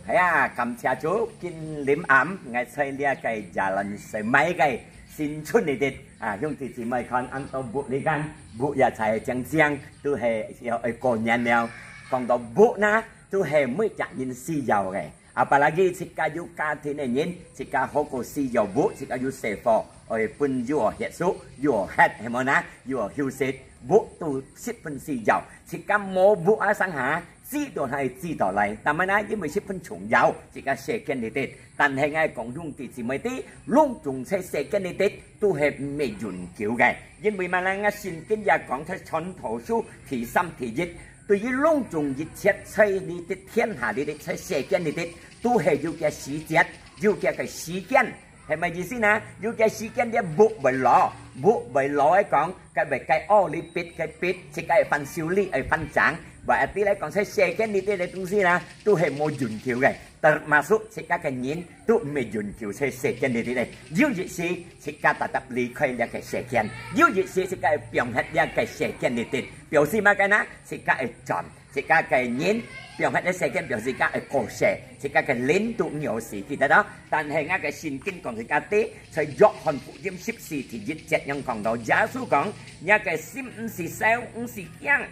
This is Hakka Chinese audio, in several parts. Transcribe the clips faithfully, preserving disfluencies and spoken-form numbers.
哎呀，感謝主，今臨暗，𠊎在這个Jalan Semai个新村裡底，啊，兄弟姊妹看，恁多屋裡間，屋也才正正，都係要愛過年了。講到屋呢，都係每隻人需要个。Apalagi自家有家庭个人，自家好過需要屋，自家有細伙，愛分有學書，有學，係無呢？有休息，屋都十分需要。自家無屋啊，上下， 知道係知道來，但係呢，因為十分重要，自家世間裡底。但係𠊎講兄弟姊妹知，攏總在世間裡底都係毋係永久个。因為麼个呢？聖經也講在傳道書第三第一，對於攏總一切在裡底天下裡底，在世間裡底，都係有个時節，有个个時間。 係麼个意思呢？有个時間這屋會老，屋會老个講，該會該屋裡必該必，自家愛翻修理，愛翻整。Berarti來講，在世間裡底个東西呢，都係無永久个。Termasuk自家个人都毋係永久在世間裡底个。有一時自家tetap離開這个世間，有一時自家愛放忒這个世間裡底。表示麼个呢？自家愛轉。 自家个人，放忒个世間表示自家个過世，自家个靈都毋會死，記得哦。但係𠊎个聖經講自家知，在約翰福音十四第一節樣講到，耶穌講：「若个心毋使愁，毋使驚，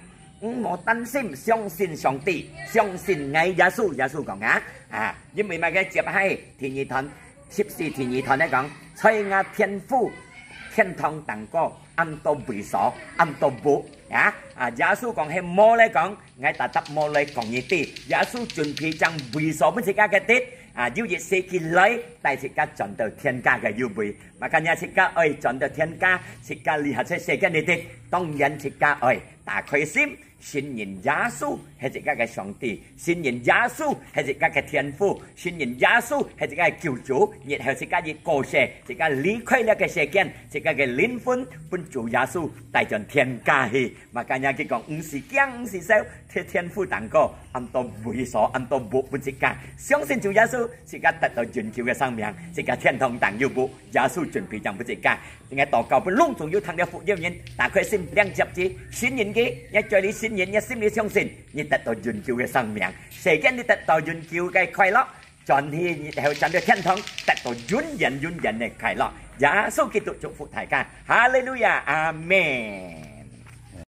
毋好擔心，相信上帝，相信𠊎耶穌。」耶穌講啊，啊，因為麼个接下第二段，十四第二段來講，在𠊎天父天堂頂高，恁多位所，恁多屋啊！啊，耶穌講係無來講， 𠊎tetap無來講你知，耶穌準備正位所分自家个地，啊，有一時佢來，帶自家轉到天家个有位。Makanya自家愛轉到天家，自家離開在世間裡底，當然自家愛打開心，信任耶穌係自家个上帝，信任耶穌係自家个天父，信任耶穌係自家个救主，然後自家一過世，自家離開這个世間，自家个靈魂分主耶穌帶轉天家去。 Makanya佢講，毋使驚，毋使愁，在天父頂高，恁多位所，恁多屋分自家。相信主耶穌，自家得到永久个生命，自家天堂頂有屋，耶穌準備正分自家。𠊎禱告分攏總有聽了福音人，打開心，領接佢，信任佢，若嘴裡信任，若心裡相信，你得到永久个生命。世間你得到永久个快樂，轉去以後轉到天堂，得到永遠永遠个快樂。耶穌基督祝福大家，哈利路亞，阿門。